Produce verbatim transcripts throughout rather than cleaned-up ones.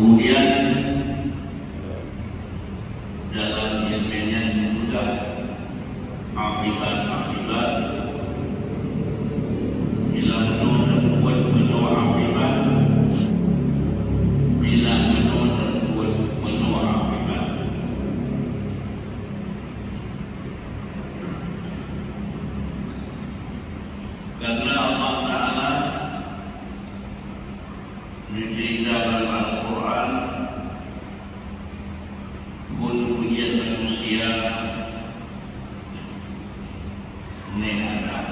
Kemudian, dalam ilmu nyan geupeugah akibat-akibat, bila meunoe tapeubuet meunoe akibat, bila meunoe tapeubuet meunoe akibat. Karena Allah Ta'ala neuceurita dalam Al-Quran, phon ujian manusia, nyan Adam.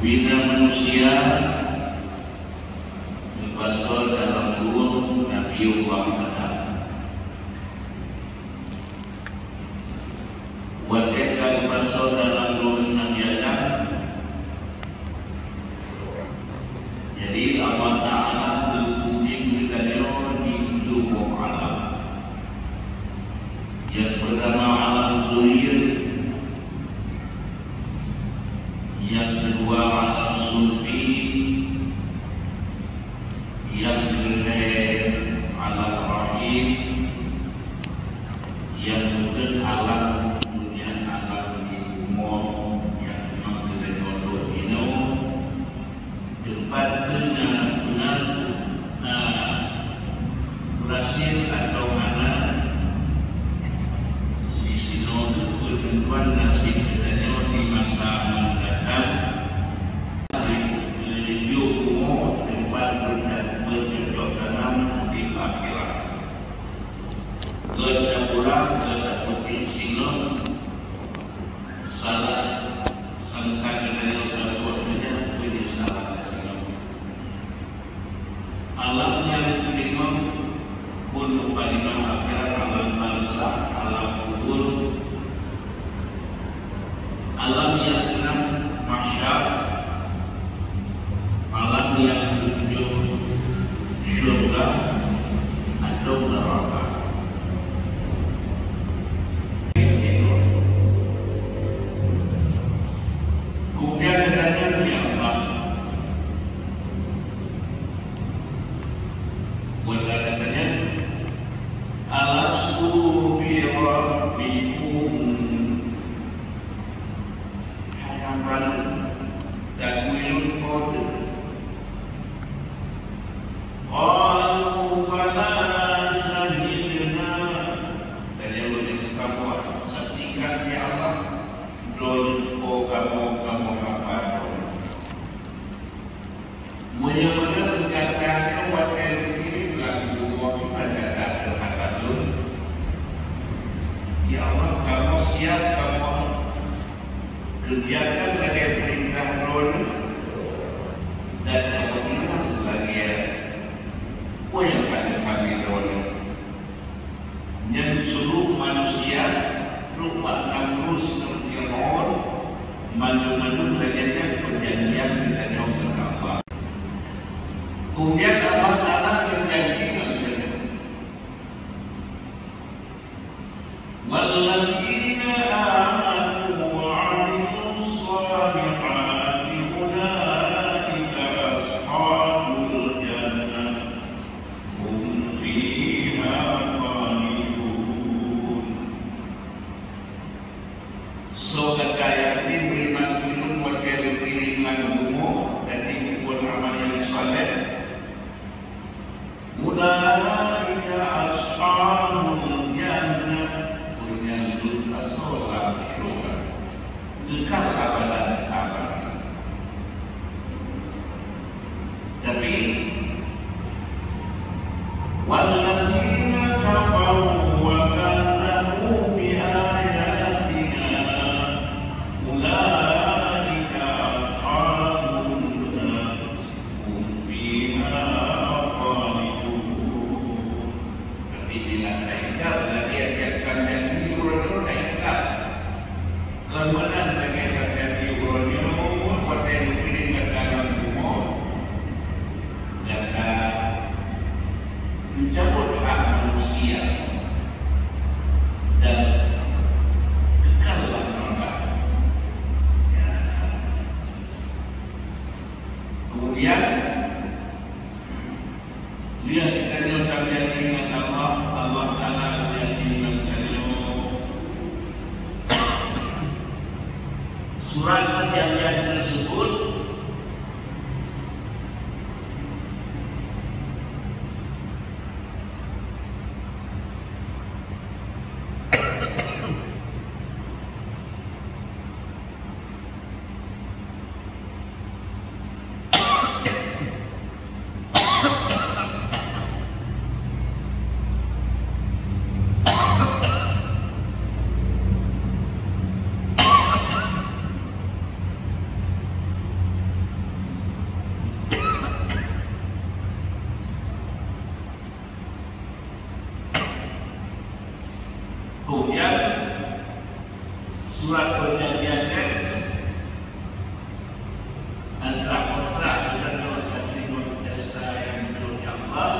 Bila manusia geupasoe dalam lueng Nabiullah Adam. Watée ka geupasoe dalam lueng Nabi Adam, jadi Allah Ta'ala geupeuudeb geutanyoe di tujoh boh alam. Nyang peurtama alam zahir, nyang keudua alam sulbi, nyang keulhée alam rahim, nyang keupeuet alam dunia, alam di bumoe nyang memang geutanyoe duek inoe, teumpat beuna-beuna, na, berhasil atau hana, disinoe geupeuteumtuan naseb geutanyoe di masa mendatang. Geujok bumoe teumpat beucocok tanam udeb akhirat. Geutanyoe pulang, geutanyoe putih singoh, salah, sang-sang geutanyoe saboh donya, penyesalan singoh. Alam nyang keulimong, phon mukadimah akhirat, alam barzakh, alam kubur, alam nyang keenam mahsyar, alam nyang ketujoh syurga atau neraka. Kemudian ditanya, "Ya Allah, buatlah," katanya, "alastu bi rabbikum?" Hai hamba lôn, takui lôn Po teuh? Qalu bala syahidna. Tajaweueb lé kamoe, saksikan, ya Allah, droeneuh Po kamoe, kamoe hamba droeneuh. Meunyoe meunan gata nyoe watée geukirém lam bumoe, kiban gata teuhadab lôn? Ya Allah, kamoe siab, kamoe keureujakan lagée peurintah droeneuh, dan kamoe tinggai lagée peue nyang ka neuhami droeneuh. Nyan suruh manusia trok bak Namrud ngon Fir'aun, mandum-mandum lagée nyan peujanjian geutanyoe ngon Allah. Kemudian Allah Taala geujanji ngon geutanyoe, "Walladzina amanu wa 'amilus shalihati ulaika ashabul jannah." Hum fiha khalidun. Soe gata nyang yakin beriman keu Lôn watée geukirém lam bumoe dan jimubuet amal nyang saleh, ulaika ashabul jannah, ureuëng nyan lôn pasoe lam syeuruga. Kekal abadan abadi. Tapi, walladzina kafaru wa kadzdzabu bi ayatina ulaika ashabun nar hum fiha khalidun. Tapi bila taingat lagée nyang ka janji uroe nyoe taingat, kon meunan lagée ka janji uroe nyoe watée geukirém gata lam bumoe, gata meucabot hak manusia dan kekal lam neuraka. Ya. Kemudian, Surat perjanjian tersebut Kemudian, surat perjanjian nyan adalah kontrak geutanyoe nyang jroh ngon Allah,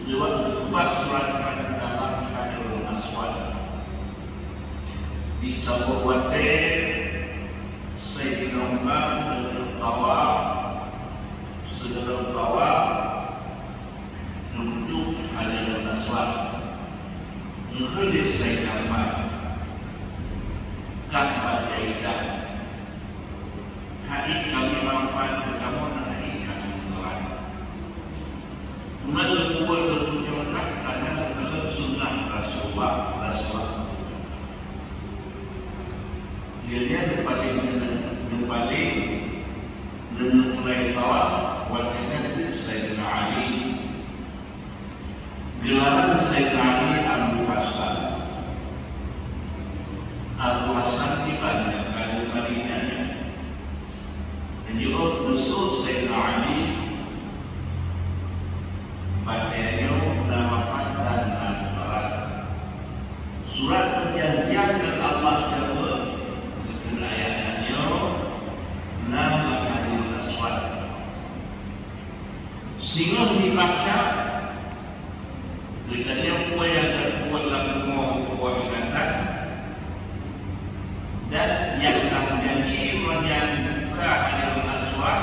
lewat geukeubah surat nyan dalam Hajarul Aswad. Di saboh watée, Saidina Umar geutawaf, sigohlom tawaf, Neuduek Hajarul Aswad, geukheun lé Saidina Umar, "Kah bak Jaidah, hai kami manfaat keu kamoe ngon hai kami meutuan. Teuma lôn peubuet lôn tujoh kah karena lôn kalon sunnah Rasulullah, Rasulullah." Dia nyan geupaléng, geupaléng, geuneuk mulai tawaf, watée nyan deuh Saidina Ali. Geularan Saidina Ali Abu Hasan. Abu Hasan kiban nyang ka di Madinah nyan. Geujok neusok Saidina Ali, watée nyoe na wafat dan na meubarat. Surat perjanjian ngon Allah jaweueb, geukheun ayat nyoe, na lam Hajarul Aswad. Singoh di mahsyar, geutanyoe peue nyang teupeue lam rumoh, peue ingatan, dan nyang ka janji uroe nyan buka Hajarul Aswad,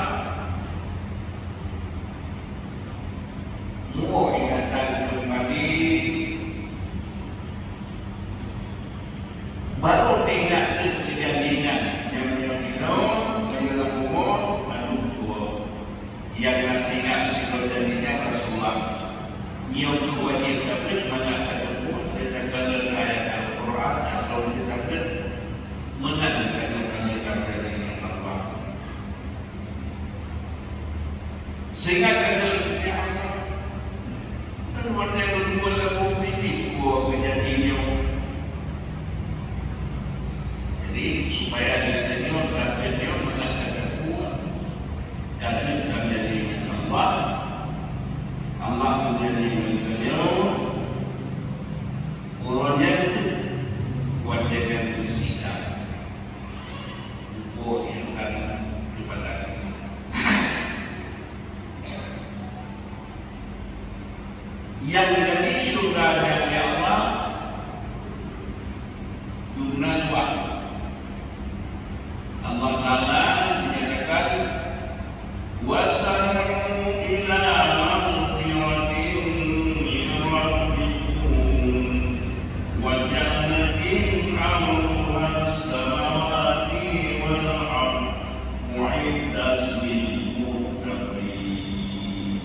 muwoe ingatan keumbali, barô teuingat deuh keu janji nyan, nyang meunyoe inoe, meunyoe lam bumoe, mandum tuwoe. Nyang na teuingat sidroe janji nyan Rasulullah. Nyoe keuh wajéb tabeuet mangat tateupeue, lé takalon ayat Al-Quran, atawa lé tabeuet meunan takalon ayat Allah. Sehingga kata, "Ya Allah, kan watée lôn buet lam bumi nyoe, peue keuh janji nyoe?" Jadi, supaya geutanyoe, geutanyoe mangat tateupeue, ka lheueh tajanji ngon Allah, Allah geujanji ngon geutanyoe, uroe nyan keuh watée nyan geusidang. Tuboh nyang ka geupadat. Nyang jadi syurga nyan, ya Allah, dum na dua. Allah Taala menyatakan, "Wasari'u ila maghfiratin min rabbikum wa jannatin 'arduhas samawati wal ard, u'iddat lil muttaqin."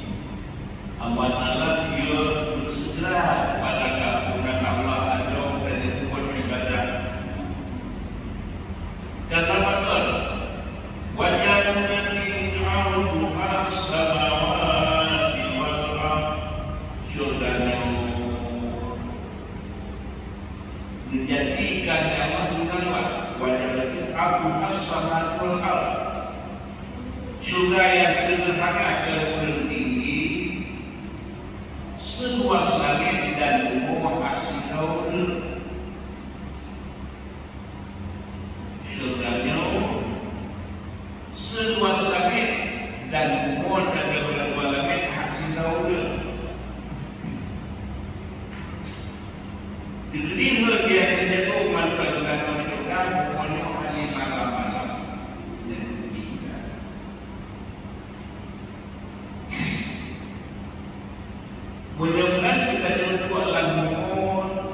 Allah Taala, Dia beuseugra pada keampunan Allah adoe dan nyang peubuet ibadat. Karena beutôi, "Wa jannatin 'arduhas samawati wal ard," syurga nyoe geujadikan nyang meunan, "Wa jannatin 'arduhas samawati wal ard." Syurga nyang seudeurhana keu ureuëng tinggi, seuluas langét dan bumoe hak sidroe ureuëng. Syurga nyoe seuluas langét dan bumoe dan dua langét hak sidroe ureuëng. Dikeudiek lôn biasa jago mantong lam syurga, bumoe nyoe hana malam-malam. Dan dikeudiek. Meunyoe meunan geutanyoe duek lam bumoe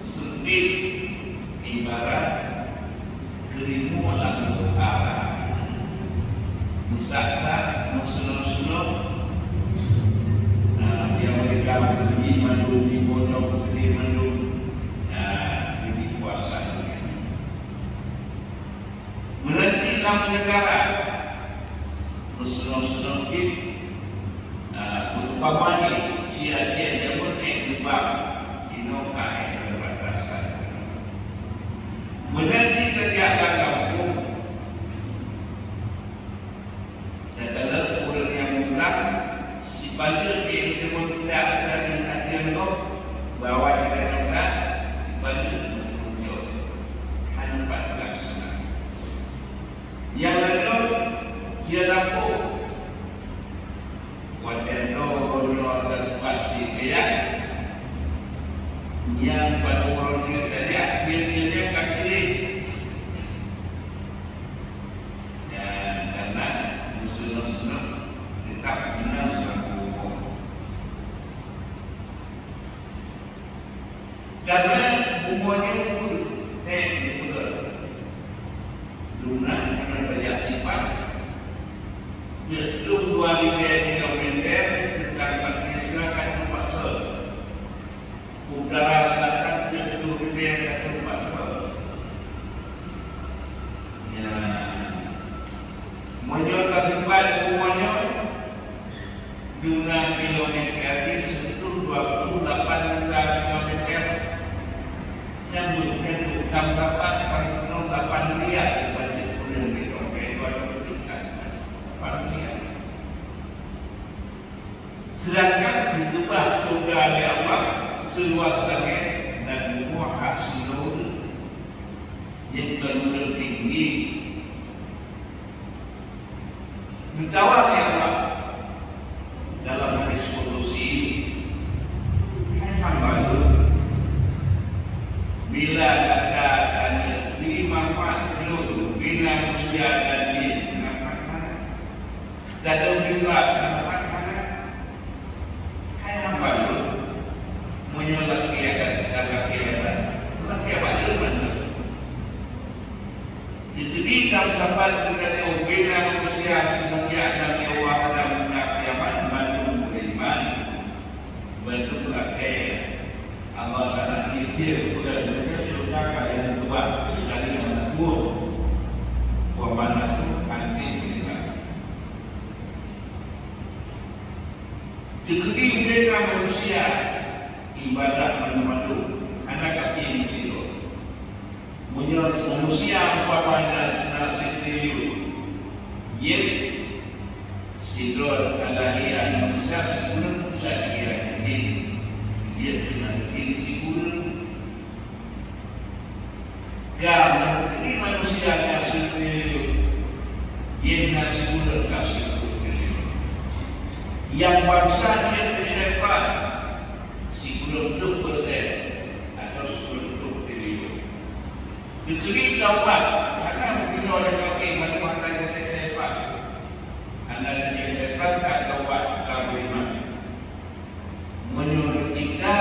sempit, ibarat Teurimong lam doa. Meusak-sak, meusunong-sunong. Nah, dia mereka berdiri mandum di pojok, berdiri mandum. Nah, ini kuasa dunia. Meunanti lam neugara. Meusunong-sunong cit, ah, upama nyoe, ci até jamur ék geubang, inoe ka ék beubatasan. Meunan cit tajak lam gampông, takalon ureueng nyang mulang, sipajoh ék geuteumeung that dari até gob, bahwa nyang mulang, sipajoh meuteumujok. Hana pat teulat sunat. Nyang laén jeuet lakoe. Watèe nyoe geutanyoe teupat sigeuyang, nyang padub uroe jeuet tajak, jeuet-jeuet ka kileng. Nyan karena meusunong-sunong teutap meunan lam bumoe. Karena bumoe nyoe pun, eh, dipeugah. Dumna meunyoe tajak simpan, jeuet lom dua ribèe kilometer teuntang bak Malaysia ka teupaksa. Utara selatan jeuet dua ribèe ka teupaksa. Ya. Meunyoe tasimpan bumoe nyoe, Dumna kilometer jih seutueng dua puluh lapan juta kilometer. Nyang beuet nyan tam sapat, tam sinoe lapan miliar dibandéng buleuen di dompet dua puluh juta. Lapan miliar. Sedangkan digeubah syeuruga lé Allah seuluwas langét dan bumoe hak sidroe ureueng. Nyan kon ureueng tinggi. Geutawök lé Allah dalam hadis kudusi, "Hai hamba Lôn, bila gata taneuk bri manfaat keu Lôn, bri manusia dan jin, manfaat hana. Taneuk bri ulat, manfaat hana." Hai hamba Lôn, meunyoe lakèe adat, dan lakèe adat, lakèe bak Lôn mandum. Jadi, tam sapat geutanyoe ubena manusia semenjak Nabi Allah Adam hingga kiamat, bandum beriman, bandum lakèe. Allah Taala jijeuet peugah lagèe nyoe, syeuruga ka lheueh geuba, sekali aneuk buet, wa man lakum antum beriman. Teukeudi ubena manusia ibadat mandum-mandum, hana kapieng sidroe. Meunyoe manusia umpama na, na sitriliun, jeuet sidroe ka lahé manusia sikureueng, lahé jin, jeuet keunan jin sikureueng. Ka meunyoe manusia ka sitriliun, jin na sikureueng ka sikureueng triliun. Nyang bansa jeuet keu syaitan, sikureueng ploh persen atau sikureueng ploh triliun. Teukeudi taubat, hana meusidroe nyang paké bantuan dari syaitan. Hana dari syaitan ka taubat, ka beriman. Meunyoe geucipta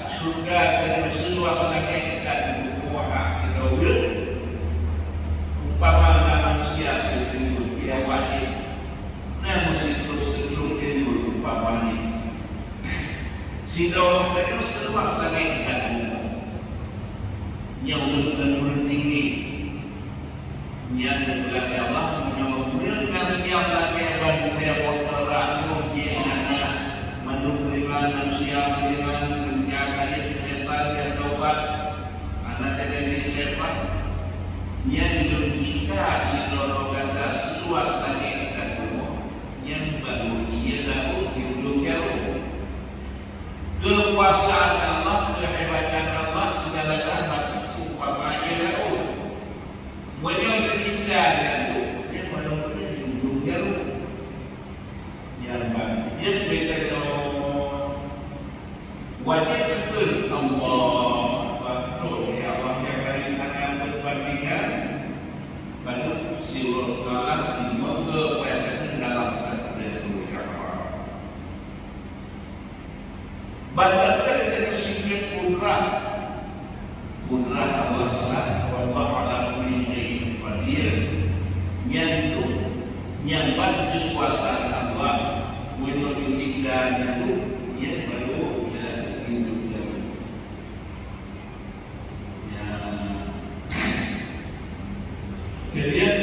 syeuruga tanyoe seuluwas langét dan bumoe hak sidroe ureueng, umpama na manusia sitriliun, pih awak jih na meusiplôh siplôh triliun umpama jih. Sidroe tanyoe seuluwas langét dan bumoe. Nyoe ureueng kon ureueng tinggi. Nyan geupeugah lé Allah, meunyoe ureueng nyang siap lakèe ban teurimong teurak nyoe, jih hana mandum beriman, manusia beriman, meunyoe ka jeuet keu syaitan, jeuet taubat, hana jadi lé syaitan. Nyan Lôn cipta sidroe gata seuluwas langét dan bumoe, nyan baru ie laôt di ujông jaroe. Keukuasaan Allah, keuhebatan Allah, segala hal masih seumpama ie laôt. Meunyoe teucipta nyan tu, nyan padum ureueng di ujông jaroe. Nyan ban jeuet lé tanyoe wajéb takheun Allah, beutôi lé Allah nyang laén hana beubandingan, padub siuroe seumalam di meukeue payah takheun dalam teubiet seumujahma. Ban teuka teuka sifat kudrah. Kudrah Allah Taala, wallahu ala kulli syai'in Kemudian,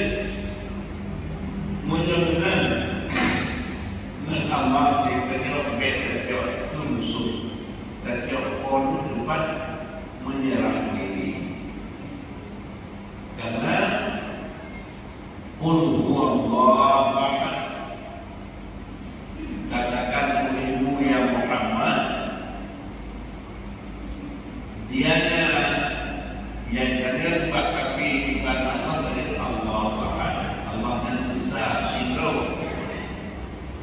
meunyoe meunan ngon Allah, tanyoe bèk tacok keu musoh, tacok po teuh teumpat meunyeurah diri. Karena Qul huwallahu ahad. Katakan olehmu, ya Muhammad, dianya yang kalian bak kafé ibadat Allah dari Allah Ahad. Allah nyan Esa sidroe.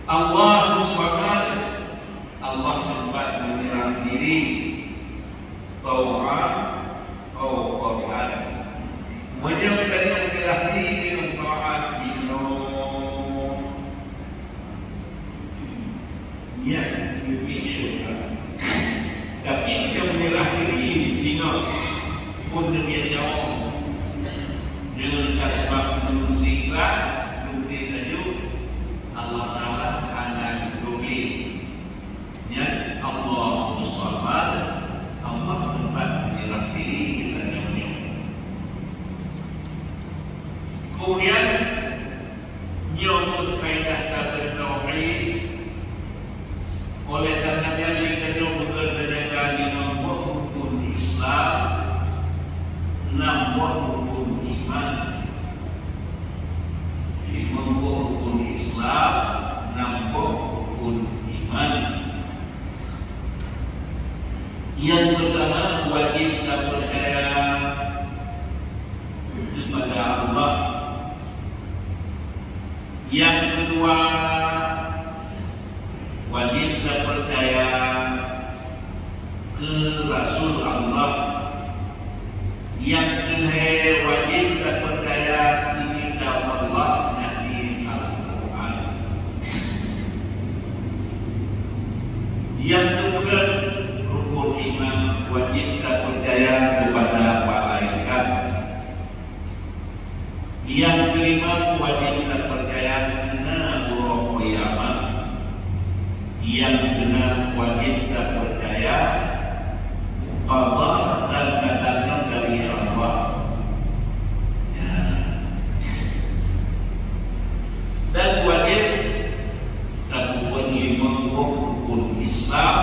Allahus Samad. Allah teumpat meunyeurah diri. Tau'an au karhan. Meunyoe tanyoe meunyeurah diri deungon taat, jinoe nyan geubri syeuruga. Tapi meunyoe meunyeurah diri sinoe, phon teubiet nyoe, deungon ka sabab meunurot siksa, geubri laju, Allah Taala hana geubri. Nyan Allahus Samad, Allah teumpat meunyeurah diri geutanyoe nyoe. Kemudian, nyoe kheueh faedah tapeue tauhid. Oleh karena nyan, geutanyoe beugöt teunyata limong boh rukun Islam, nam boh rukun iman. Limong boh rukun Islam, nam boh rukun iman. Nyang peurtama, wajéb tapeucaya keupada Allah. Nyang keudua, wajéb tapeucaya keu rasul Allah. Nyang keulhèe, wajéb tapeucaya keu kitab Allah, yakni Al-Qur'an. Nyang keupeuet, rukun iman, wajéb tapeucaya keupada malaikat. Nyang keulimong, wajéb tapeucaya keu na uroe kiamat. Nyang keunam, wajéb tapeucaya qada dan qadar dari Allah. Ya. Dan wajéb tapeubuet limong boh rukun Islam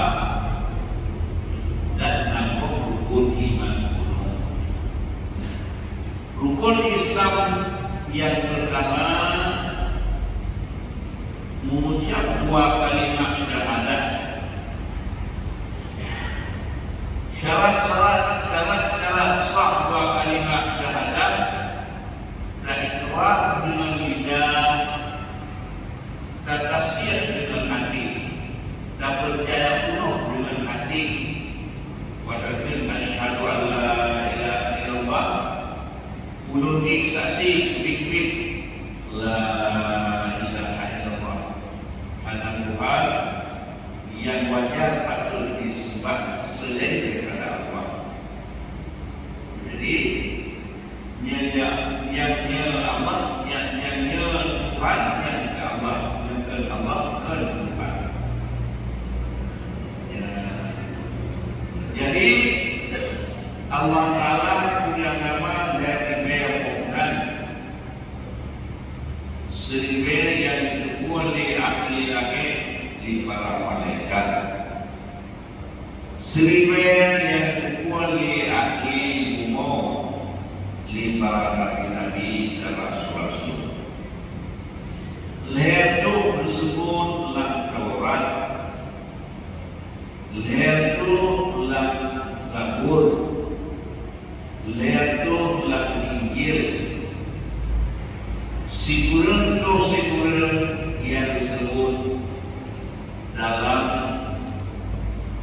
dan nam boh rukun iman. Rukun Islam nyang peurtama, mengucap dua kalimat syahadat. Syarat-syarat, syarat-syarat sah dua kalimat syahadat, taikrar deungon lidah, tatasdiq deungon até, tapeucaya peunoh deungon até, watèe kheun, "Asyhadu an la ilaha illallah," ulôn ék saksi keubiet-keubiet, "La ilaha illallah, hana Tuhan nyang wajar patôt jiseumah seulaén daripada Allah." Jadi, Nyan, nyan, nyan, nyan Allah, nyan, nyan, nyan Tuhan, nyan keu Allah, nyan keu Allah, keu Tuhan. Ya. Jadi, Allah Taala punya nama dari banyak bukan. Siribèe nyang geuteupeue lé ahli langèt, lé para malaikat. Siribèe nyang geuteupeue lé ahli bumoe, lé para nabi-nabi dan rasul-rasul. Lhèe reutôh geuseubut lam Taurat, lhèe reutôh lam Zabur, lhèe reutôh lam Injil, sikureueng reutôh sikureueng nyang geuseubut dalam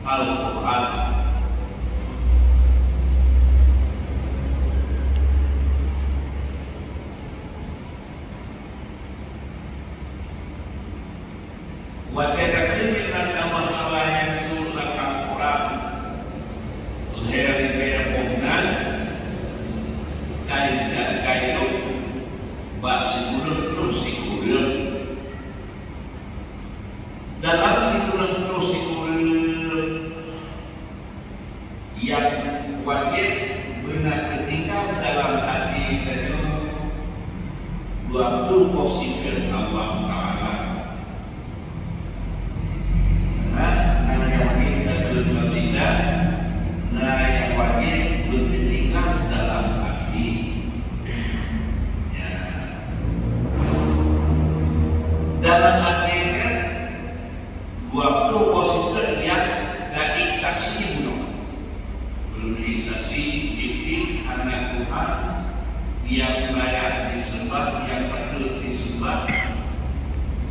Al-Qur'an. Dua ploh boh sifeut Allah Taala. Na, na nyang wajéb takheun bak lidah, na nyang wajéb beuteutinggai dalam até. Ya. Dalam até nyan dua ploh boh sifeut nyang taék saksi bunoe. Ulôn ék saksi, Jibril hana Tuhan nyang layak disembah, nyang patut disembah.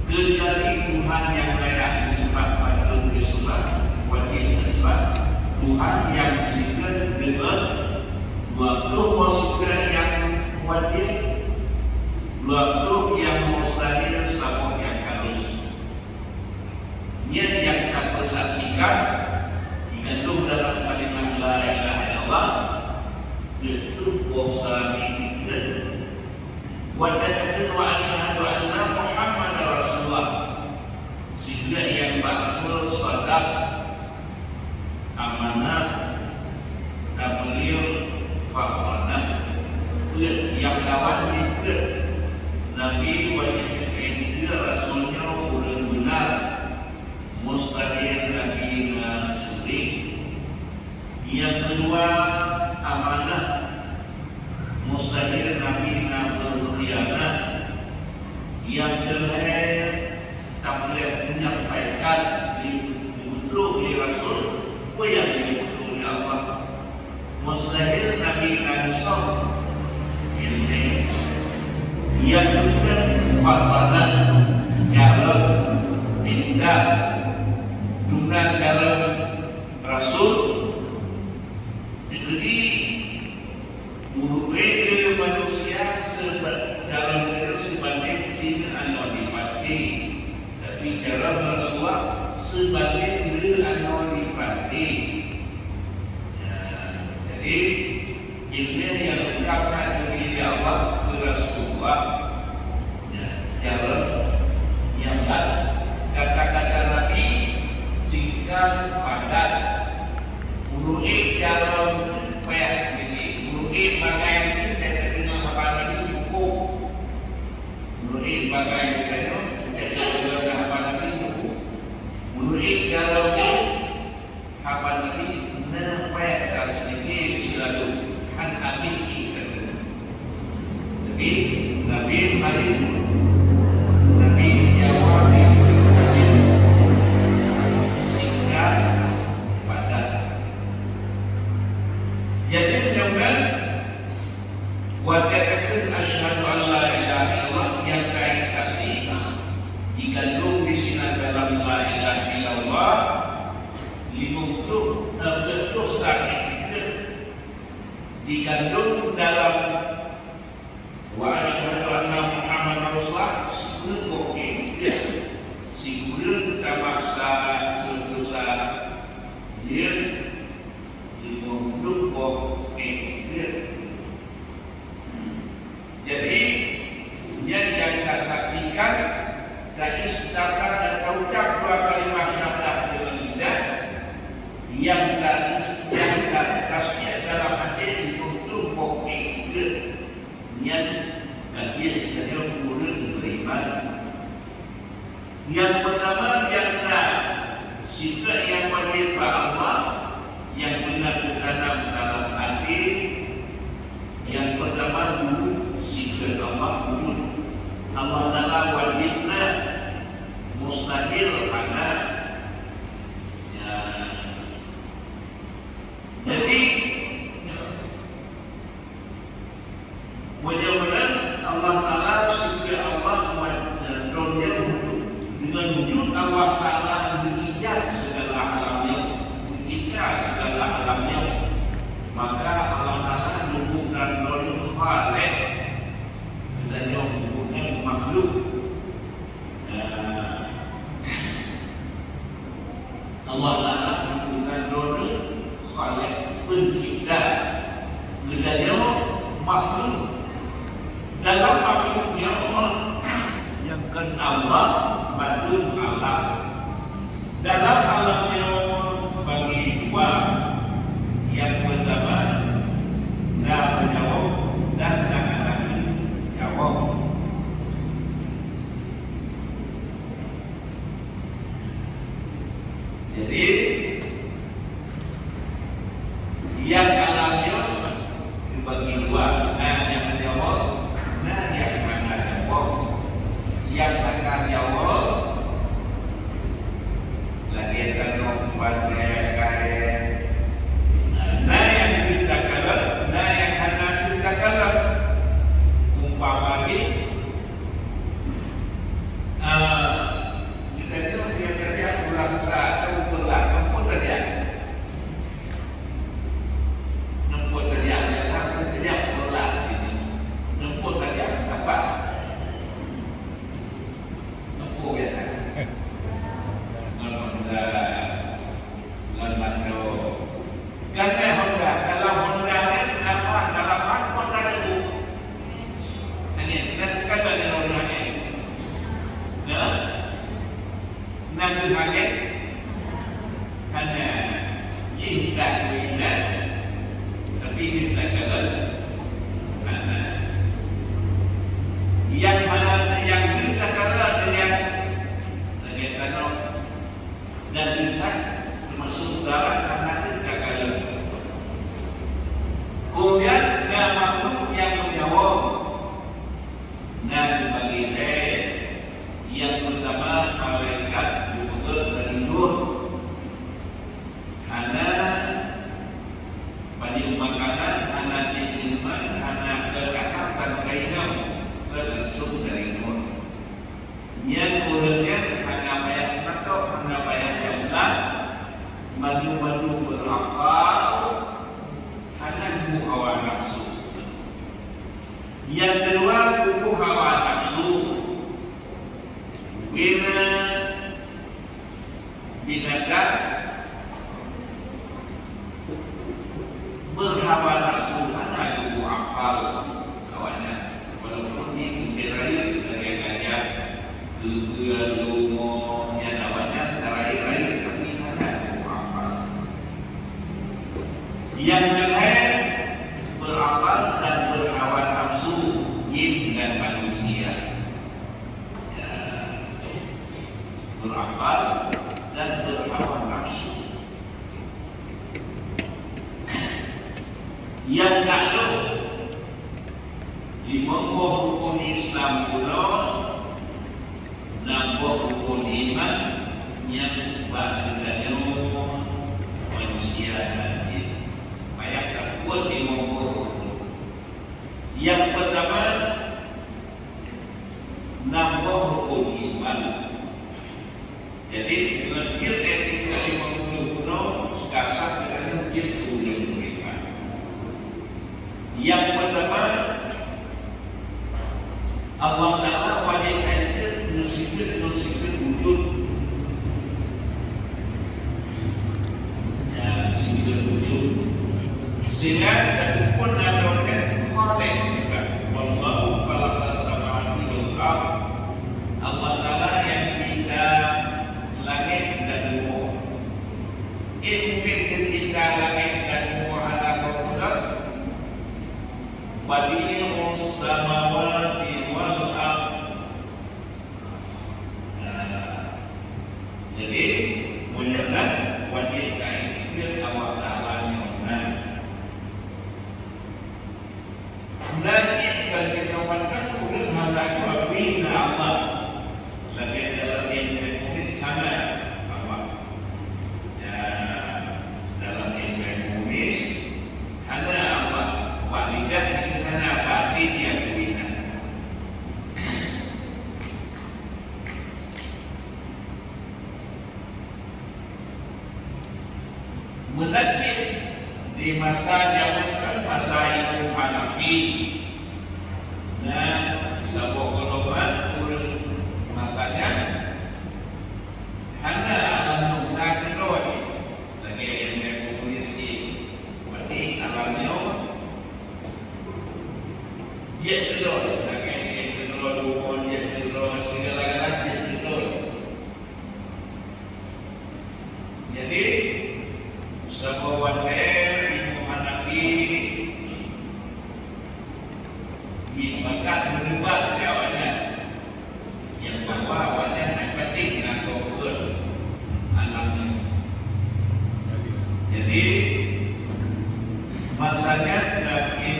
Kecuali Tuhan nyang layak disembah, patut disembah, wajéb disembah, Tuhan nyang sifeut deungon dua ploh boh sifeut nyang wajéb, dua ploh nyang mustahil, saboh nyang harus. Nyan nyang tapeusaksikan, digandong dalam kalimat la ilaha illallah, beutôi boh sifeut. Watée takheun wa asyhadu anna Muhammadar Rasulullah, sifeut nyang bak Rasul sadaq, amanah, tabligh, fatanah. Peuet nyang lawan jih peuet. Nabi wajéb jih rasul nyoe ureuëng beunar, mustahil Nabi na suréng. Nyang keudua, amanah, mustahil Nabi na beukhianat. Nyang keulhée, tabligh, menyampaikan di, diutus lé Rasul, peue nyang diutus lé Allah. Mustahil Nabi na nisab ilmu. Nyang keupeuet, fatanah, jaroe, pindah, duna jaroe Rasul. Dikeudi Ureuëng manusia seuba-, dalam nyoe seubandéng sineuk anoe di paté, tapi dalam Rasulullah seubandéng le anoe di paté. Ya, jadi, ilmu nyang leungkap ka geubri lé Allah keu Rasulullah. Ya, jalan nyang ban kata-kata Nabi singkat, padat. Ureuëng jalan Payah, jadi, ureuëng bagai nyan, teudeungoe haba Nabi muphom. Ureuëng bagai geutanyoe, teudeungoe haba Nabi muphom. Ureuëng jaroe haba Nabi, na payah taseulidiki silalu, han habéh jih tadeungoe. Tapi, Nabi Ibrahim, Nabi Jawa, Nabi singkat, padat. Jadi, nyoe kan, watée takheun asyhadu an la ilaha illallah nyang ka saksi, digandong disinan dalam la ilaha illallah, limong ploh, eh, peuet ploh sifeut. Digandong dalam wa asyhadu anna Muhammadar Rasulullah, sikureueng boh ék, sikureueng tamasa, seudosa, ya, limong ploh boh ék. Jadi, nyan nyang tasaksikan, taistaka dan taucap dua kalimah syahadat deungon lidah, nyang ta-, nyang ta-, tasdiek dalam até limong ploh boh ék, nyan ka jeuet tanyoe ureuëng beriman. Nyang peutama, nyang na sifeut nyang wajéb bak Allah, nyang beuna geutanam dalam até. Nyang peutama, wujud, sifeut Allah wujud. Allah Taala wajéb na, mustahil hana. Ya. Jadi, meunyoe meunan, Allah Taala, sifeut Allah, wa-, Droe nyang wujud. Deungon wujud Allah Taala geuijad segala alam nyoe, geucipta segala alam nyoe, maka Allah Taala meunyoe bukan Droe Khaliq, geutanyoe bukan makhluk. Nah, Allah Taala bukan Droe Khaliq, pencipta. Geutanyoe makhluk. Dalam makhluk nyoe, nyang kheun Allah mandum alam. Dalam alam nyoe bagi dua. Nyang peutama, na meunyawa dan na hana meunyawa. Nyang hana, nyang deuh cakala nyan lagèe tanoh, dan insan teumasok darah hana deuh cakala. Kemudian na makhluk nyang meunyawa, na geubagi lhèe. Nyang peutama malaikat geupeugöt dari Nuh. Hana panyueng makanan, hana cit minuman, hana keu kakak dan keu inong, keu langsung dari Nuh. Nyan ureueng nyan hana payah meunatok, hana payah jameun, mandum-mandum beurakal, hana tuboh hawa nafsu. Nyang keudua, tuboh hawa nafsu. Bina binatang berhawa nafsu hana geubri akal awaknyan. Walaupun di bukét rayeuk lagèe gajah, keue-keue, leumo, nyan awaknyan rayeuk-rayeuk tapi hana geubri akal. Nyang keu lhèe, berakal dan berhawa nafsu, jin dan manusia. Ya. Berakal dan berhawa nafsu. Nyang ka lheueh limong boh rukun Islam bunoe, nam boh rukun iman nyang bak geutanyoe manusia dan jin. Payah tabuet limong boh rukun. Nyang peutama, nam boh rukun iman. Jadi, deungon jeuet etika limong ploh bunoe, ka sah geutanyoe jeuet keu ureueng beriman. Nyang peutama, Allah Taala wajéb that jeuet ngon sifeut, ngon sifeut wujud. Ya, sifeut wujud. Sehingga tateupeue na lagèe Khaliq juga. Wallahu khalaqas samawati wal ard. Allah Taala nyang cipta langèt dan bumoe. Eh, mungken geucipta langèt dan bumoe hana geupeugah, "Badi'us samawati wal ard." Nah, jadi, meunyoe na, wajéb taikot Allah Taala nyoe na. Lagèe kan kita makan ureueng hana geukui na Allah. Lagèe dalam ilmu komunis hana Allah. Ya, dalam ilmu komunis hana Allah. Bak lidah itu hana, bak até diakui na. Meunakib di masa jameun kan masa Imam Hanafi, na saboh golongan ureueng masa nyan hana alam nyoe na keudroe jih, lagèe nyang komunis jih. Berarti alam nyoe jeuet keudroe, lagèe jeuet keudroe, bumoe jeuet keudroe, segala-gala jeuet keudroe. Jadi, saboh watèe Imam Hanafi jipakat meudebat lé awaknyan, nyang bahwa awaknyan hana patéh ngon peue alam nyoe. Jadi, masa nyan Nabi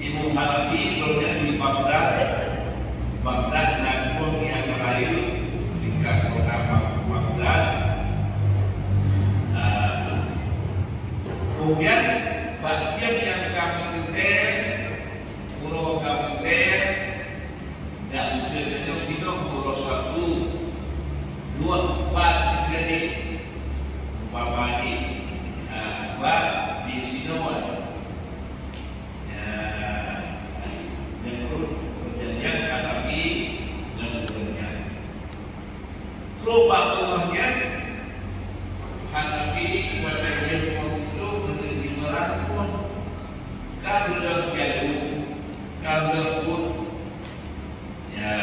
Imam Hanafi gobnyan di Baghdad, Baghdad na krueng nyang rayeuk, tingkat kota Bag-, Baghdad. Ah, kemudian, bak tiep nyang ka meuteuntèe, uroe ka meuteuntèe, dan meuseuti nyoe singoh uroe Sabtu, dua, empat, miseue, umpama jih, ah, empat di sinoe. Ya, meunurot peujanjian Hanafi ngon ureueng nyan. Trok bak teungoh nyan, Hanafi watèe jeuet poh siplôh keuneuk jimeurah pun ka lheueh jalu, ka lheueh buet. Ya.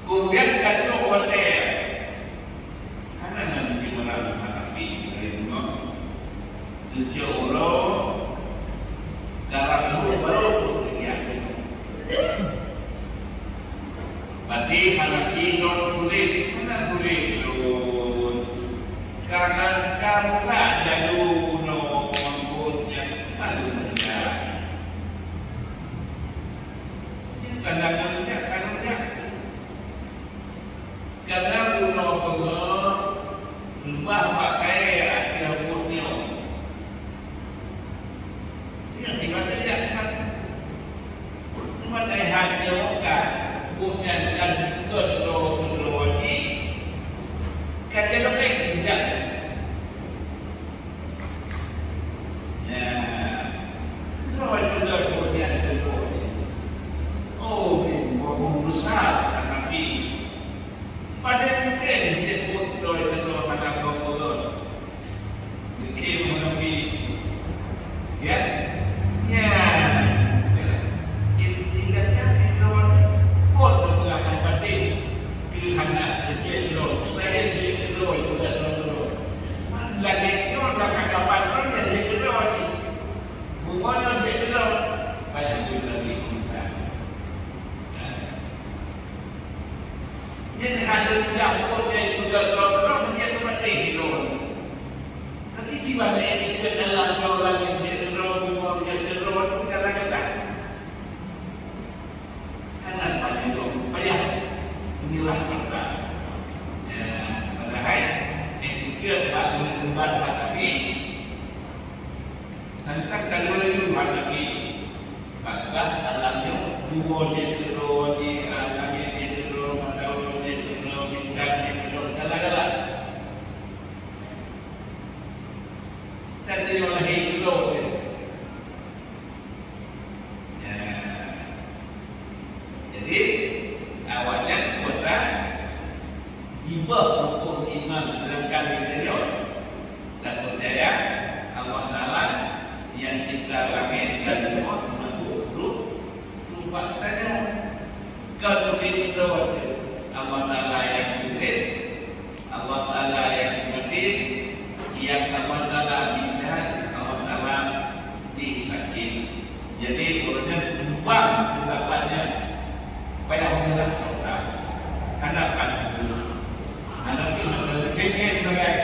Kemudian ka trok watèe, hana nan jimeurah Hanafi lagèe nyoe. Tujoh uroe, dalam lheueh barô Kadang-kadang nyak, kadang nyak. Kadang uroe beungoh, leubah bak kayèe ateueh buet nyoe. Nyan ibarat jak kan. Cuma dai hana nyoe kan, buet nyan kan keudroe-keudroe jih, ka jalok lé jak. Ya. Soe peugah buet nyan keudroe jih? Oh, bin bohong besar, Hanafi. Padahai mungken jeuet buet keudroe-keudroe hana soe peugah. Mungken Hanafi. Ya? Ya. Intinya kan di luar ni, kon peugah nyang batin. Keu hana jeuet keudroe, mustahil jeuet keudroe, bukan keudroe. Lagèe nyoe lam agama nyoe jeuet keudroe. Bumoe nyoe jeuet keudroe. Payah jeuet lagi. Nyan hana mudah pun jai peugah droe-droe, meunyo teumatéh droe. Tapi jiban nyang jikheun dalam droe, langèt jeuet droe, bumoe jeuet droe, tu segala-gala. Hana payah droe, payah meunyeurah pada. Ya, padahai, eh, jikheun bak meunyeurah tapi, Tantang ka lheueh laju hana pih. Bak-bak alam nyoe, bumoe jeuet keudroe, di, ah, langèt jeuet keudroe, mata uroe jeuet keudroe, bintang jeuet keudroe, gala-gala. Dan singoh lahé keudroe jeuet. Ya. Jadi, awaknyan kuasa jibeuh rukon iman, seudangkan geutanyoe tapeucaya Allah Taala nyang cipta langèt dan bumoe, teumasuk ruh, ruh bak geutanyoe. Kon ubit droe Allah Taala nyang udép, Allah Taala nyang mati, nyang Allah Taala bisa, Allah Taala disakét. Jadi, ureueng nyan tumbang tanggapan nyan, payah meunyeurah kota. Hana pan tuju. Hana pih meukeunong kengken bagai.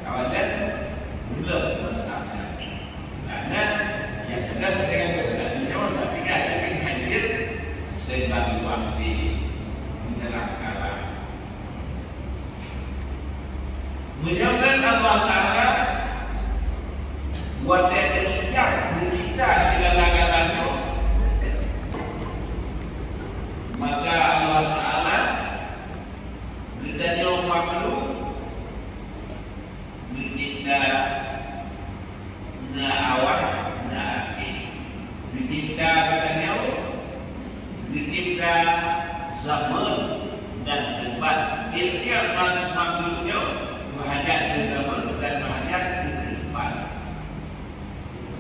Awaknyan mula masa nyan. Karena nyang keunan dengan keuheundak nyoe, tapi nyan hadir sebagai wakil meunyeurah kalah. Meunyoe Allah Taala watèe teuicap meucipta sigala-galanya, maka Allah Taala geutanyoe makhluk geucipta na awai, na akhé. Geucipta geutanyoe, geucipta zaman dan teumpat. Tiep-tiep makhluk nyoe meuhajat keu zaman dan meuhajat keu teumpat.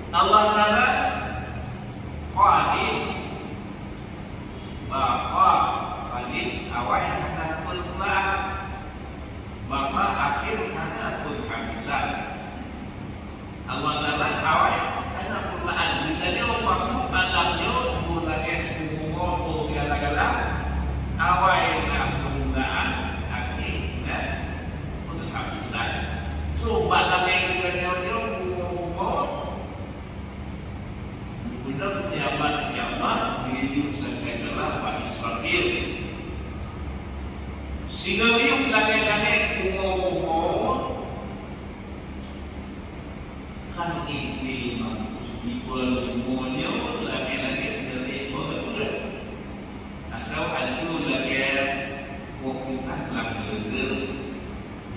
Allah Taala Qadim, Baqa, Qadim, awai hana peureumpaan. Maka akhé hana peunghabisan. Allah Taala awai hana peureumpaan. Geutanyoe makhluk alam nyoe, bumoe langèt, bumoe bumoe, bumoe segala-gala, awai na peureumpaan, akhé na peunghabisan. So, bak langèt geutanyoe nyoe, bumoe bumoe, Geupeudong kiamat-kiamat geuyue sangkateulah bak Israfil. Sigoe geuyue langèt-langèt, bumoe-bumoe, kan ié mankus di bumoe nyoe langèt-langèt dari beuet-beuet. Atau hantu lagèe boh pisang lam geuleueng.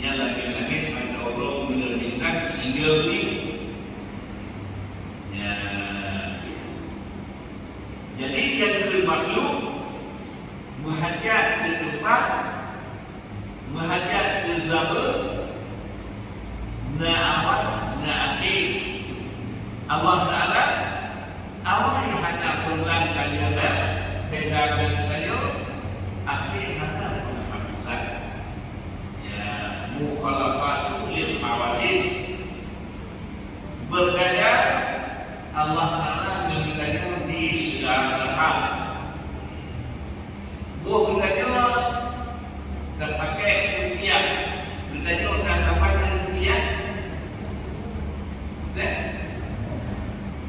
Nyan lagèe langèt mata uroe buleuen bintang sigoe geuyue. Nyan. Jadi, nyan keuh makhluk meuhajat keu teumpat, meuhajat keu zaman, na awai, na akhé. Allah Taala awai hana peureumpaan tanyoe na, beda ngon tanyoe, akhé hana peunghabisan. Ya, mukhalafatu lil hawadits. Beukada Allah Taala ngon geutanyoe di segala hal. Boh geutanyoe teupaké rupiah, geutanyoe na saban ngon rupiah? Nah,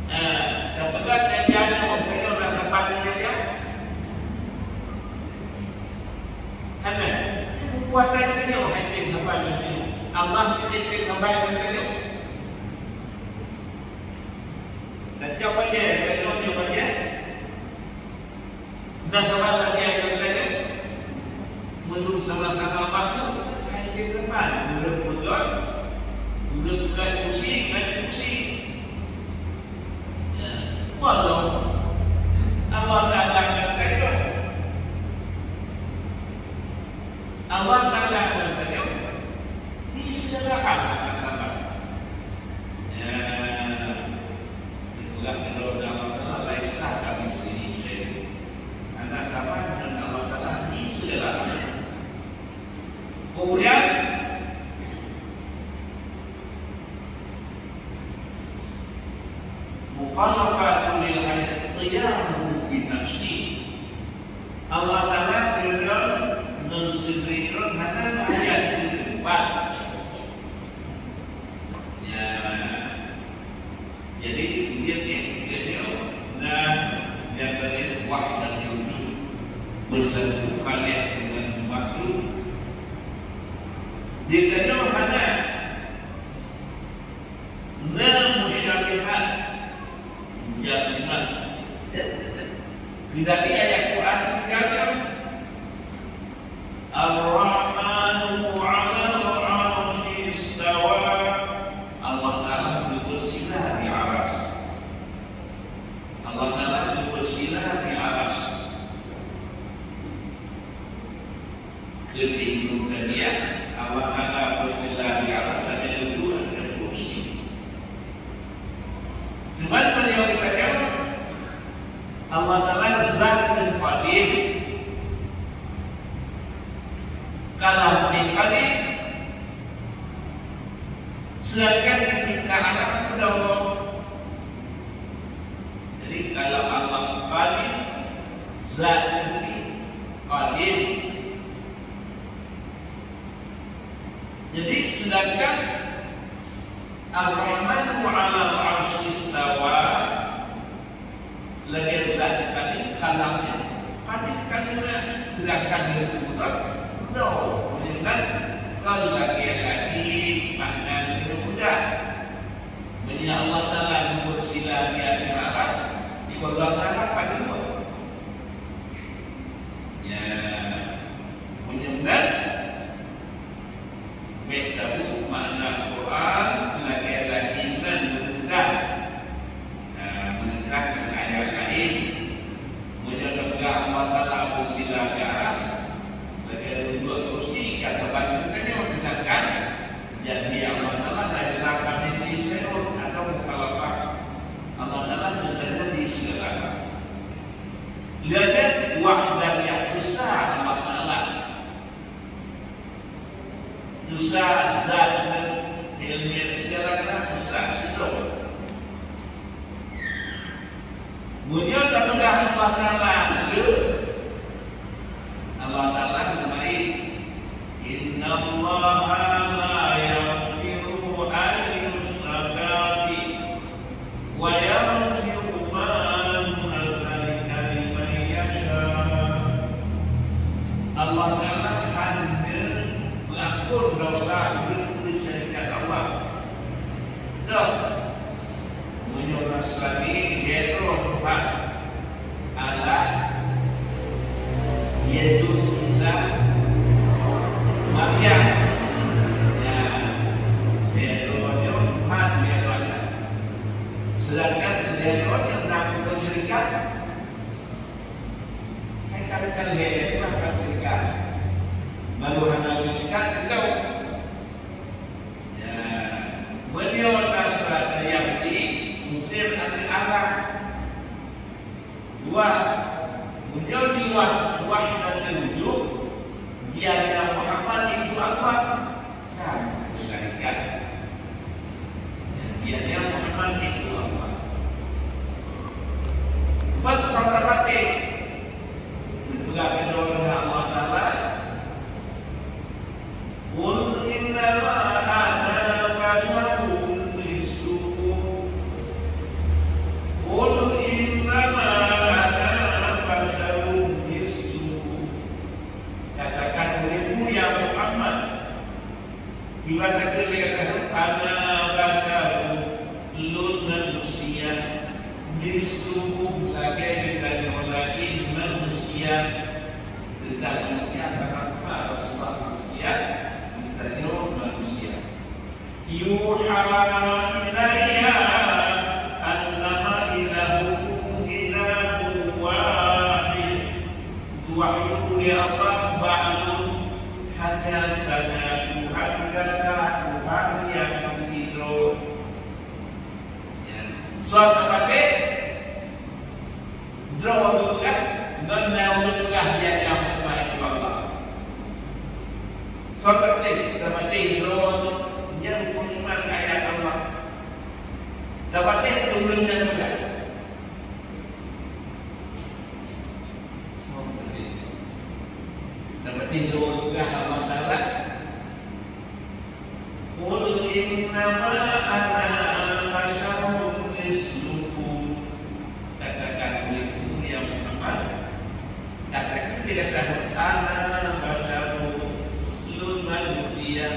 eh, tapeugah ganja nyoe, geutanyoe na saban ngon ganja? Kuasa tanyoe hai teuh hamba tanyoe. Allah teuh teuh hamba tanyoe. Dan cok bajée, tanyoe nyoe bajée. Dan saban bajée ngon tanyoe. Meunurot sama-sama makhluk, hai teuh hamba. Ureuëng peugah, ureuëng peugah kursi, hai kursi. Ya, walau Allah Taala ngon tanyoe. Allah Taala ngon tanyoe di segala hal hana saban. Ya, itulah keudroe Allah Taala, laisa kamitslihi syai'. Hana saban ngon Allah Taala di segala hal. Kemudian, mukhalafatu lil hayat qiyamuhu bi nafsihi. Allah Taala deungon meusidroe hana ayat keumpat. Ya. Jadi, kemudian yang ketiganya, nah, yang tadi wahdatul wujud, bersatu khaliq dengan makhluk. Dia tanya hana Na musyabbihat, mujassimah. Keudali ayat Quran tinggai, "Ar-Rahmanu 'alal 'arsy istawa." Allah Taala geubeusila di aras. Allah Taala geubeusila di aras. Keu Ibnu Taimiyah, Allah Taala beusila di aras lagée duduk ateueh kursi. Teuma meunyoe geutanyoe, Allah Taala zat nyang qadim, kalam nyang qadim, sedangkan di tingkat atas keudroe. Jadi, kalau Allah qadim, zat nyang qadim. Jadi, sedangkan Ar-Rahmanu 'alal 'arsy istawa, lagée zat tadi kalamnya, padat kalimat, sedangkan dia sebutkan keudroe, meunyoe kan lagée lagi makna keudroe mudah. Meunyoe Allah Taala geubeusila di ateueh aras, di bawah tanah ka dua. Ya, meunyoe kan, bék tabu makna Quran lagée lagi nan meunentang. Nah, meunentang ngon ayat laén. Meunyoe teupeugah Allah Taala beusila di aras, lagée duduk kursi ka teubandong tanyoe, sedangkan janji Allah Taala laisa kamitslihi syai'un atau mukhalafah. Allah Taala teuntanya di segala hal. Lagée wahdaniyah besar Allah Taala. Dosa zat dan ilmiah segala kena dosa sidroe. Meunyoe tapeugah Allah Taala le, Allah Taala geumari, "Innallaha la yaghfiru an yushraka bih." "Wa yaghfiru ma duna dzalika liman yasha." Allah Taala hana meuampôn desya ureuëng syarikat Allah. Dah, meunyoe Nasrani, jeuet droe Tuhan. Allah, Yesus, Isa, Maria. Ya, lhèe droe nyoe Tuhan, lhèe droe nyan. Sedangkan lhèe droe nyan na keupeue syarikat? Hai kali-kali lhèe droe na keupeue syarikat? Baru hana lheueh syarikat, teuntèe. Ya, meunyoe Nasrani, Yahudi, Mesir, ateueh Allah. Dua, meunyoe di wah-, wahdatul wujud, di ateueh Muhammad itu Allah, kan, malaikat. Di ateueh Muhammad itu Allah. Empat, sampai mati. Dipeugah keudroe lé Allah Taala, "Qul innama ana basyarun mislukum." "Qul innama ana basyarun mislukum." Katakan olehmu, ya Muhammad, Sungguh lagèe geutanyoe lagèe manusia, teuntang manusia, karena Rasulullah manusia, geutanyoe manusia. Yuha ilayya annama ilahukum ilahun wahid. Wahyu lé Allah bak lôn, hanya saja Tuhan gata Tuhan nyang sidroe. Soe tapatéh droe geupeugah, ngon na ureueng peugah, "Nyan nyang Muhammad itu Allah." Soe tapatéh, tapatéh droe nyan beriman ayat Allah. Tapatéh ureueng nyan peugah. Soe tapatéh? Tapatéh droe peugah Allah Taala. Qul innama ana basyarun mislukum. Katakan oleh kamu, ya Muhammad, katakan dia kata, "Ana basyarun, lôn manusia,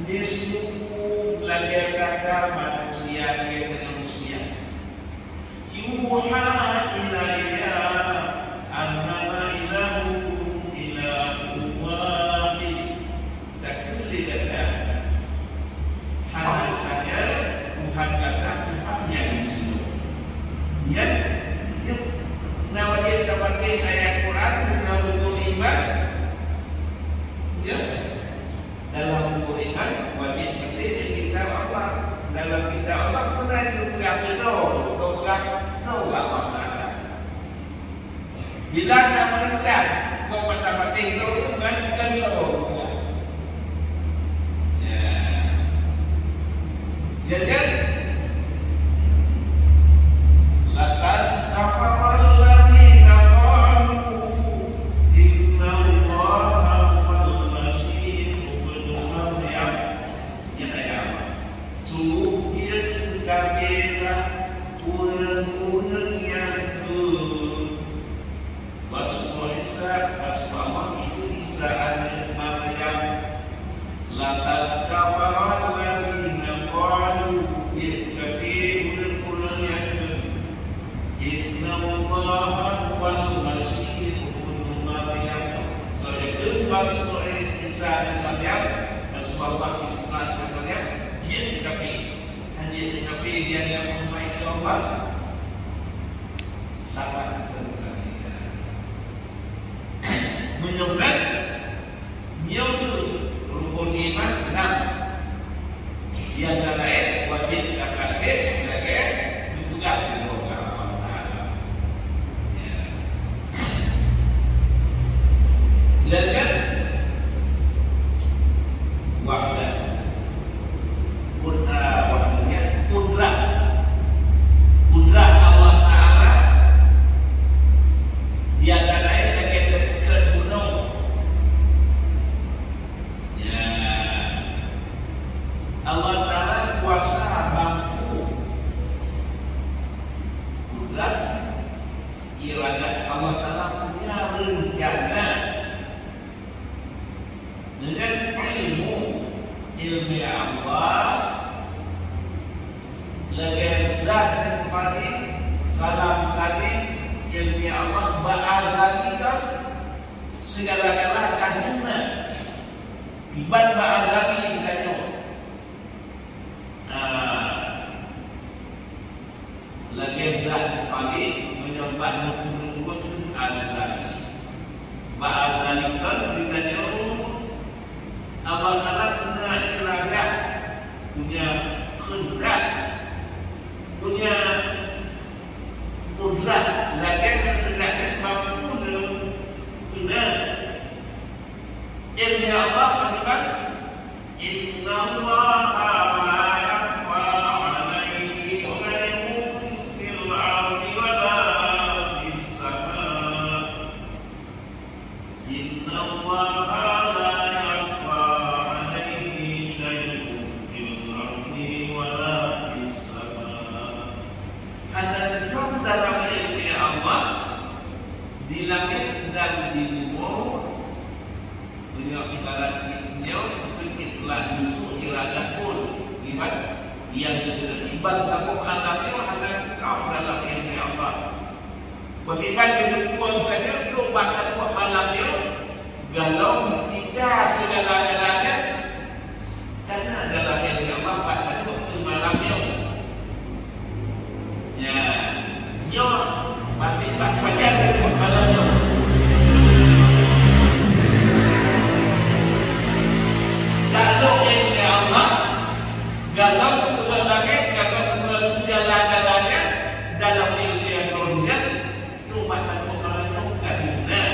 mislukum, lagèe gata manusia, lagèe gata manusia." Yuha ilayya annama ilahukum ilahun wahid. Takheun lé gata, hana saja Tuhan gata Tuhan nyang sidroe. Nyan, nyan na wajéb tapatéh ayat Quran ngon rukun iman. Ya. Dalam rukun iman, wajéb patéh di kitab Allah. Dalam kitab Allah pernah dipeugah keudroe, keudroe, keudroe Allah Taala. Bila na meurintah, soe mata patéh droe, ngon keudroe. Ya. Ya, ya. Laqad kafara alladziina qaaluu innallaha huwal masiihubnu Maryam. Nyan ayat Allah. Sungguh jeuet keu kafé ureueng-ureueng nyang kheun baseue Isa, baseue Allah itu Isa aneuëk Maryam. Laqad kafara alladziina qaaluu, jeuet kafé ureueng-ureueng nyang kheun, "Innallaha huwal Masiihubnu Maryam." Soe nyang kheun baseue Isa aneuëk Maryam, baseue Allah Isa aneuëk Maryam, jeuet kafé. Hana jeuet kafé, dia nyang meuhoreumat keu Allah. Salah keu Nabi Isa. Meunyoe nyan, nyoe kheueh rukun iman enam. Di antara laén wajéb tapatéh lagèe geupeugah di dalam Allah Taala. Ya. Lagèe wahdah. Kudrat, wahdah, kudrat. Kudrat Allah Taala di antara laén lagèe teupeugah gunong. Ya. Allah Taala kuasa mampu. Kudrat, iradat, Allah Taala punya rencana. Dengan ilmu, ilmu Allah, lagèe zat qadim, kalam qadim, ilmu Allah bak azali kan, segala-gala kadimna. Iban bak azali tanyoe. Ah, lagèe zat paléng meunyoe bak neupeurumpok azali. Bak azali kan geutanyoe Allah Taala punya iradah, punya kehendak, punya kudrat, lagèe kehendak mampu neu-, keunan. Ilmu Allah bagaimana? Innallaha la yakhfa 'alaihi syai'un fil ardi wa la fis sama. Innallaha la yakhfa 'alaihi syai'un fil ardi wa la fis sama. Hana teusam dalam ilmu Allah di langét dan di bumoe. Meunyoe ibarat nyoe, mungken istilah justru iradat pun. Iban, nyang geuteurlibat saboh alam nyoe hana teukam dalam ilmu Allah. Bagaimana ketentuan saja untuk bak malam nyoe, galom kita segala-galanya, karena dalam ilmu Allah bak malam nyoe. Ya, nyoe, batin bak pajan malam nyoe. Kalau ilmu Allah, kalau kebetulan langit, kalau kebetulan segala-galanya, dalam ilmu dunia, cuma takut malam nyoe, kan? Nah.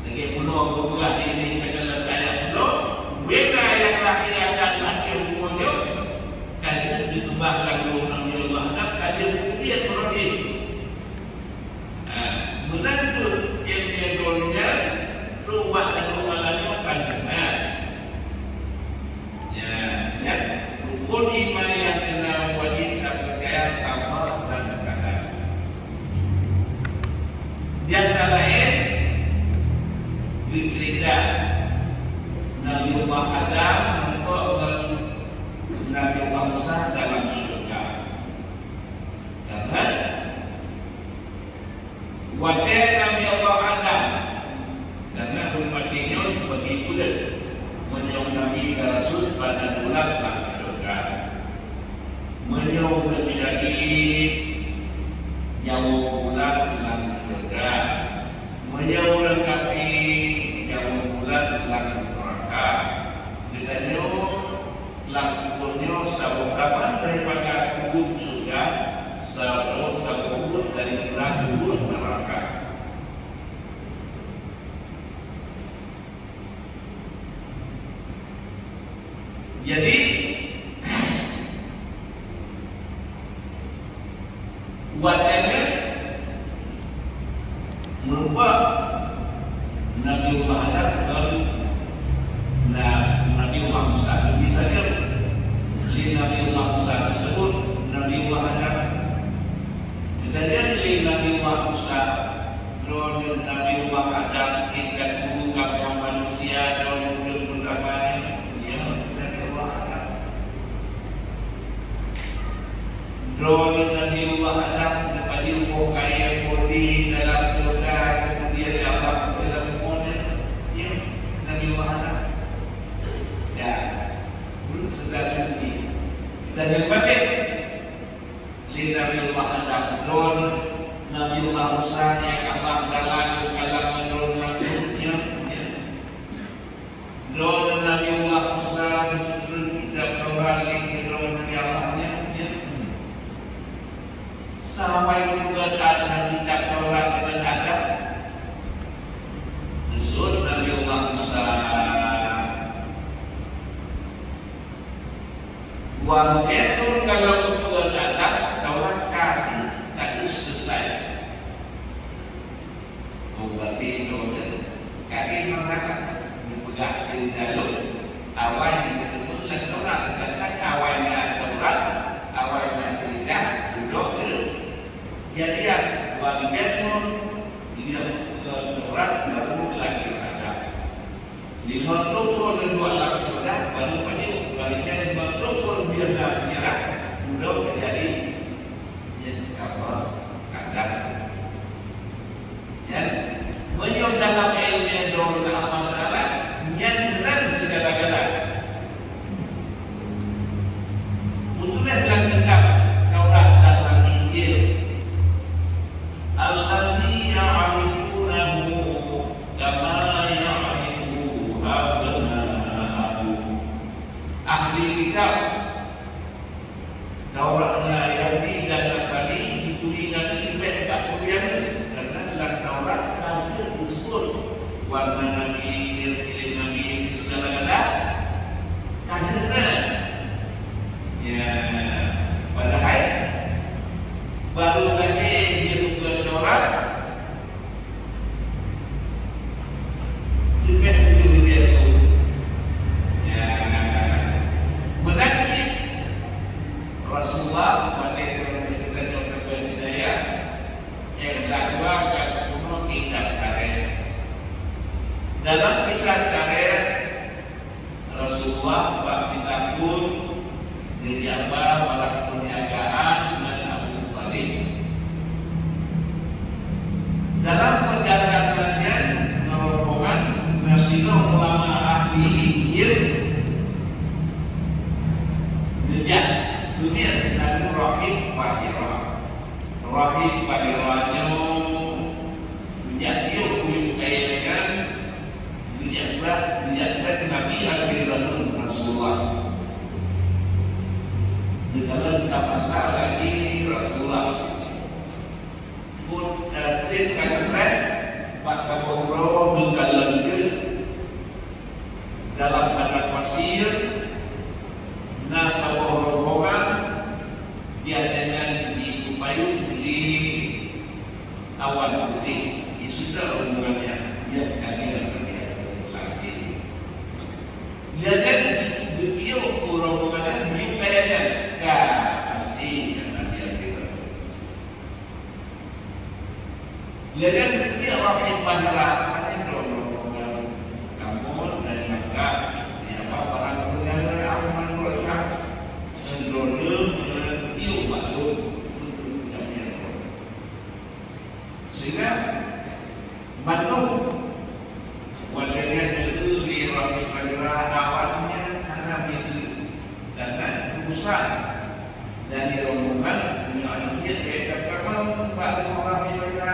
Lagèe bunoe geupeugah di, di segala ayat bunoe, beda nyang lahé dan lahé bumoe nyoe, ka jeuet geukeubah lam lôn Nabi Allah Adam, ka jeuet geupeujeuet Ibrahim. Ha, meunan kheueh ilmu dunia, trok bak malam nyoe ka jeuet. Ya, ya. Rukun iman nyang keunam wajéb tapeucaya Allah dan malaikat. Di antara laén, geuceurita Nabi Allah Adam meurumpok ngon Nabi Allah Musa dalam syeuruga. Karena watèe Nabi Allah Adam dan Nabi Muhammad nyoe bagi peue? Meunyoe Nabi dan Rasul, pada bulan lam syeuruga. Meunyoe ureueng syahid, nyawa bulan lam syeuruga. Meunyoe ureueng kafé, nyawa bulan lam neuraka. Geutanyoe lam kubur nyoe saboh kaban daripada kubur syeuruga, saboh, saboh buet daripada kubur neuraka. Jadi, watèe nyan meurumpok Nabi Allah Adam ngon Na-, Nabi Allah Musa. Bisa lé Nabi Allah Musa teusebut Nabi Allah Adam. Geutanyoe lé Nabi Allah Musa, droeneuh Nabi Allah Adam, tingkat guru kamoe manusia, droeneuh ulôn peutama nyoe, nyoe Nabi Allah Adam. Droeneuh Nabi Allah Adam, neupajoh boh kayèe podi dalam syeuruga, keumudian Allah dalam bumoe nyoe, nyoe Nabi Allah Adam. Ya, ulôn seugah seundi. Geutanyoe patéh. Lé Nabi Allah Adam, droeneuh Nabi Allah Musa nyang Allah dalam kalam ngon droeneuh langsung, nyan, nyan. Droeneuh Nabi Allah Musa geutreun kitab Taurat lé keu droeneuh Nabi Allah, nyan, nyan. Sahabat geupeugah that na kitab Taurat deungon Adam. Geuseuôt Nabi Allah Musa. Dua meter tu kalau betul datang, tolak kasih tadi selesai. Oh, berarti itu betul. Kaki mengatakan, dipegang di jalur. Awai yang ketemu dan tolak, sedangkan awai yang tolak, awai yang tidak, duduk dulu. Jadi, ya, dua meter tu, dia ke tolak, baru lagi ada. Limong tutoe neuduek lam syeuruga, baru pajoh. Bak nyan limong tutoe biasa na sejarah, udah terjadi. Nyan apa? Kadang. Nyan, meunyoe dalam ilmu doa Allah Taala, nyan meunan segala-gala. Beutôi lam kitab Taurat dan lam Injil. Allazi ya'rifunahu kama ya'rifu abna'ahum. Ahli kitab Taurat Yahudi dan Nasrani jituri Nabi leubeh bak peue nyang na, karena lam Taurat ka lheueh disebut warna Nabi, ciri-ciri Nabi, segala-gala. Ka lheueh na. Ya, padahai baru lagèe jeuet keu Taurat, leubeh tujoh ribèe thôn. Ya, meunan cit Rasulullah, watèe geutanyoe teupeue di dayah, eh, lam dua ka geubunoe kitab tarikh. Dalam kitab tarikh, Rasulullah bak sitahun geujak ba barang peuniagaan ngon Abu Thalib. Bahira. Rahib Bahira nyoe geujak piôh kuyup kayèe nyan, geujak brat, geujak brat Nabi akhé zaman Rasulullah. Di dalam ka masa lagi Rasulullah. Pun, eh, trép ka geuteupeue bak saboh uroe geukalon jeuet dalam padang pasir, na saboh rombongan, biasanya dipayung di awan putih, di situ rombongan yang, yang kami yang kami akan lagi. Dia kan di, di, di, rombongan yang di kayanya, ka pasti yang nanti yang kita Lagèe geutiek Rahib Bahira, hana droeneuh ngon kamoe dari Makkah, nyang ba barang peunyang Aman Rosyah, ngon droeneuh ngon piôh bak lôn untuk jamèe droeneuh. Sehingga bandum Watèe nyan geukheun lé Rahib Bahira awak nyan hana miseue, dan na urusan dari rombongan meunyoe aneuk jeuet bèk tatamong bak rumoh Rahib Bahira.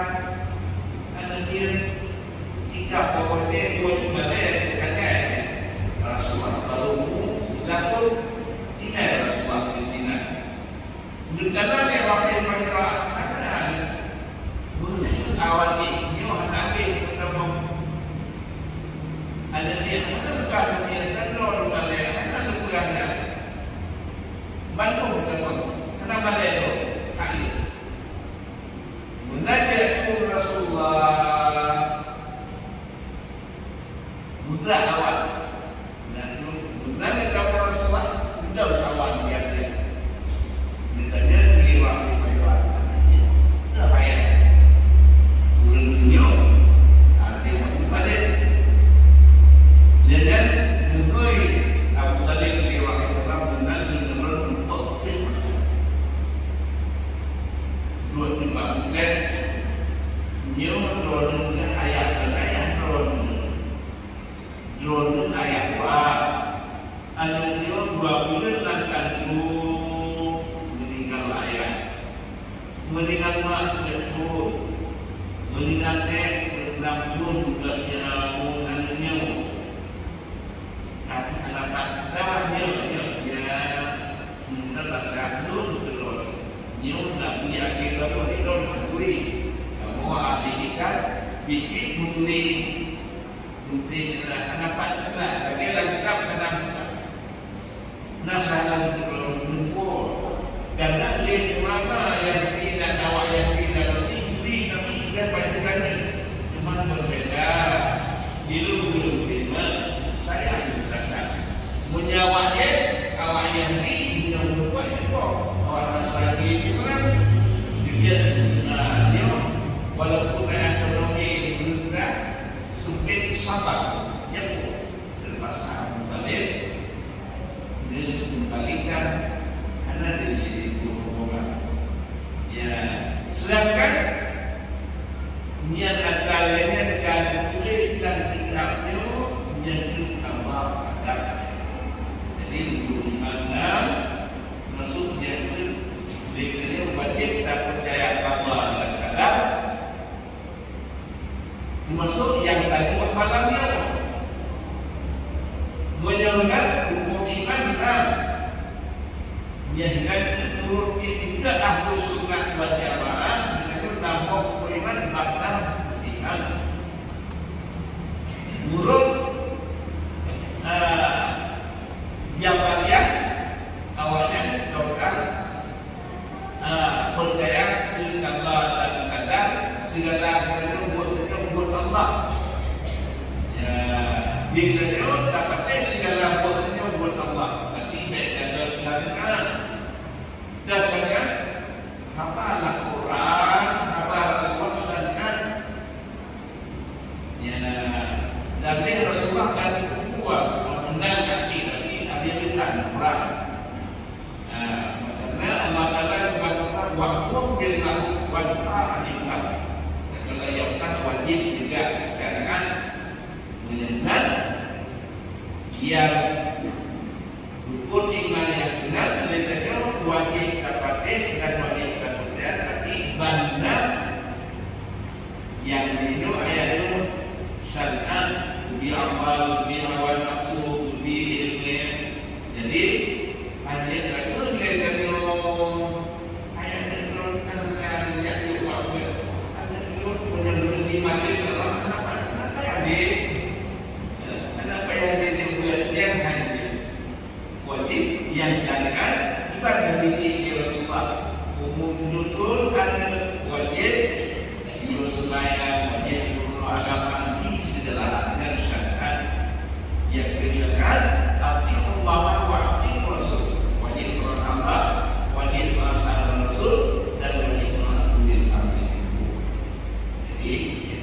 Aneuk jeuet tinggai poh watèe dua jeuem balèe, teuka jai Rasulullah barô muphom, tinggai Rasulullah di sinan. Geutanyoe lé Rahib Bahira, hana meuseu awak nyoe hana habéh peutamong. Aneuk miet hana ka aneuk miet tanoh di balèe, hana geupeugah nyan. Bandum tamong, hana balèe lom, hana. Meunan jeuet keu Rasulullah. Mudah awak. Dan mudah ni kamu Rasulullah, mudah awak di hati. Ditanya beli waktu bayar. Dah bayar. Ulun tunjuk, hati Abu Talib. Dia kan, dengoi Abu Talib beli waktu orang benar, benar, benar. Dua timbang bukan. Nyoe droeneuh ayah dan ayah droeneuh. Droeneuh ayah wah. Aneuk nyoe dua buleuen lam kandông meuninggai ayah. Meuninggai mak peuet thon. Meuninggai nèk peuet nam thon geuh nyang aneuk nyoe. Tapi hana pat dah nyoe, nyoe, ya. Meunan rasa lôn keudroe. Nyoe Nabi akhé zaman ilôn hanturi. Kamoe ahli ikan, biet-biet meuturi. Meuturi nyan hana pat teuka, lagèe lam kitab hana pat. Na salah keudroe meutuwoe. Dan na lé ulama Yahudi dan awak Yahudi dan Mesir bri kami dan baju gana. Cuma berbeda. Di lôn-lôn teuma sayang teuka. Meunyoe awak jih, awak Yahudi, meunyoe meurumpok, awak Nasrani di mana? Di biasa, nah, nyoe, walaupun ekonomi rendah, sempit sabar, ya, terpaksa Abu Talib, dia mengembalikan, hana dia jadi guru orang. Ya, sedangkan Nyan atra lagèe nyan ka geutuléh lam kitab nyoe, nyan keuh Allah Taala. Jadi, rukun iman enam, maksud nyan keuh, lé keunoe wajéb tapeucaya qada dan qadar, teumasok nyang ka lheueh malam nyoe. Meunyoe na rukun iman enam, Nyan na keuh meunurot iktikad Ahlus Sunnah wal Jamaah, geutanyoe tamong beriman bak enam iman. Meunurot, eh, Jabariyah, awaknyan tokah, eh, peucaya keu qada dan qadar, sigala geutanyoe buet tanyoe buet Allah. Ya, geutanyoe tapatéh sigala buet tanyoe buet Allah. Tapi bèk jaga keunabian. Dan banyak haba Al-Quran, haba Rasulullah dan, ya, dan Rasulullah dan kuat menang kaki Nabi, Nabi lisan Quran. Nah, karena Allah Taala mengatakan, "Wa'mur bil ma'ruf wanha 'anil munkar." Kalau yang tak wajib juga, karena menyenang yang Rukun iman nyang keunan lé tanyoe wajéb tapatéh dan wajéb Jadi,